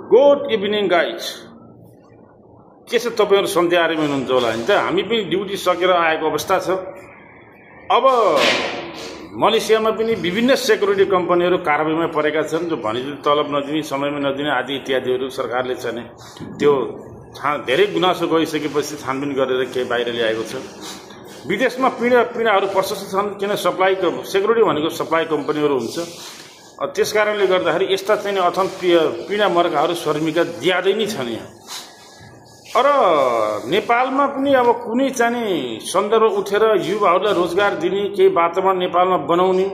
Good evening guys. के छ तपाईहरु सन्ध्या आरामै हुनुहुन्छ होला नि त। हामी पनि ड्युटी सकेर आएको अवस्था छ। अब मलेसियामा पनि विभिन्न सेक्युरिटी कम्पनीहरू कारबाहीमा परेका छन्, जो भनेजति तलब नदिने, समयमा नदिने आदि इत्यादिहरू सरकारले चाहिँ त्यो धेरै गुनासो गइसकेपछि छानबिन गरेर केही बाहिर ल्याएको छ। विदेशमा पीडाहरू प्रशस्त छन्, किन सप्लाई सेक्युरिटी भनेको सप्लाई कम्पनीहरू हुन्छ। त्यसकारणले गर्दाखेरि यस्ता चाहिँ अथन पीडा मर्काहरू श्रमिक ज्यादै नै छन् यहाँ। र नेपालमा पनि अब कुनै चाहिँ सन्दर्भ उठेर युवाहरूलाई रोजगार दिने केही वातावरण नेपालमा बनाउने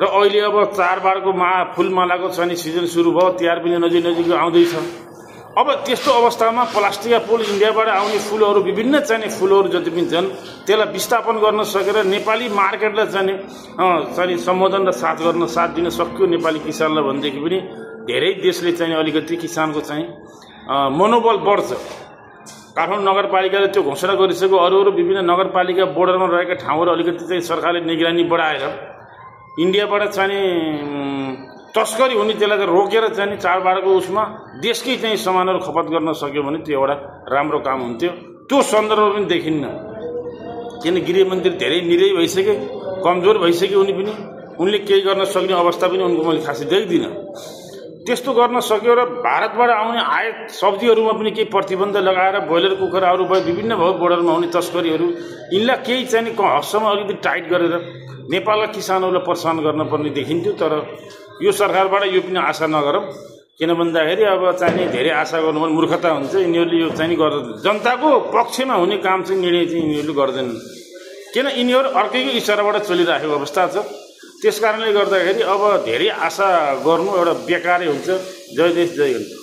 र अहिले अब चाडबाडको फुलमालाको चाहिँ सिजन सुरु भयो, तिहार पनि नजिक आउँदैछ। अब त्यस्तो अवस्थामा प्लास्टिक फुल इन्डियाबाट आउने फुलहरू विभिन्न चाहिने फुलहरू जति पनि छन् त्यसलाई विस्थापन गर्न सकेर नेपाली मार्केटलाई चाहिँ सम्बोधन र साथ दिन सक्यो नेपाली किसानलाई भनेदेखि पनि धेरै देशले चाहिँ अलिकति किसानको चाहिँ मनोबल बढ्छ। काठमाडौँ नगरपालिकाले त्यो घोषणा गरिसक्यो। अरू विभिन्न नगरपालिका बोर्डरमा रहेका ठाउँहरू अलिकति चाहिँ सरकारले निगरानी बढाएर इन्डियाबाट चाहिँ तस्करी हुने त्यसलाई रोकेर चाहिँ चाडबाडको उसमा देशकै चाहिँ सामानहरू खपत गर्न सक्यो भने त्यो एउटा राम्रो काम हुन्थ्यो। त्यो सन्दर्भ पनि देखिन्न, किन गृहमन्त्री धेरै निरै भइसके, कमजोर भइसक्यो। उनले केही गर्न सक्ने अवस्था पनि उनको मैले खासै देख्दिनँ। त्यस्तो गर्न सक्यो र भारतबाट आउने आयात सब्जीहरूमा पनि केही प्रतिबन्ध लगाएर ब्रोइलर कुखुराहरू भयो, विभिन्न भयो बोर्डरमा हुने तस्करीहरू, यिनलाई केही चाहिँ हदसम्म अलिकति टाइट गरेर नेपालका किसानहरूलाई प्रोत्साहन गर्न पर्ने देखिन्थ्यो। तर यो सरकारबाट यो पनि आशा नगरौँ, किन भन्दाखेरि अब चाहिँ धेरै आशा गर्नु पनि मूर्खता हुन्छ। यिनीहरूले यो चाहिँ गर्दैन, जनताको पक्षमा हुने काम चाहिँ निर्णय चाहिँ यिनीहरूले गर्दैनन्, किन यिनीहरू अर्कैको इसाराबाट चलिरहेको अवस्था छ। त्यसकारणले गर्दाखेरि अब धेरै आशा गर्नु एउटा बेकारै हुन्छ। जय देश जय हिन्द।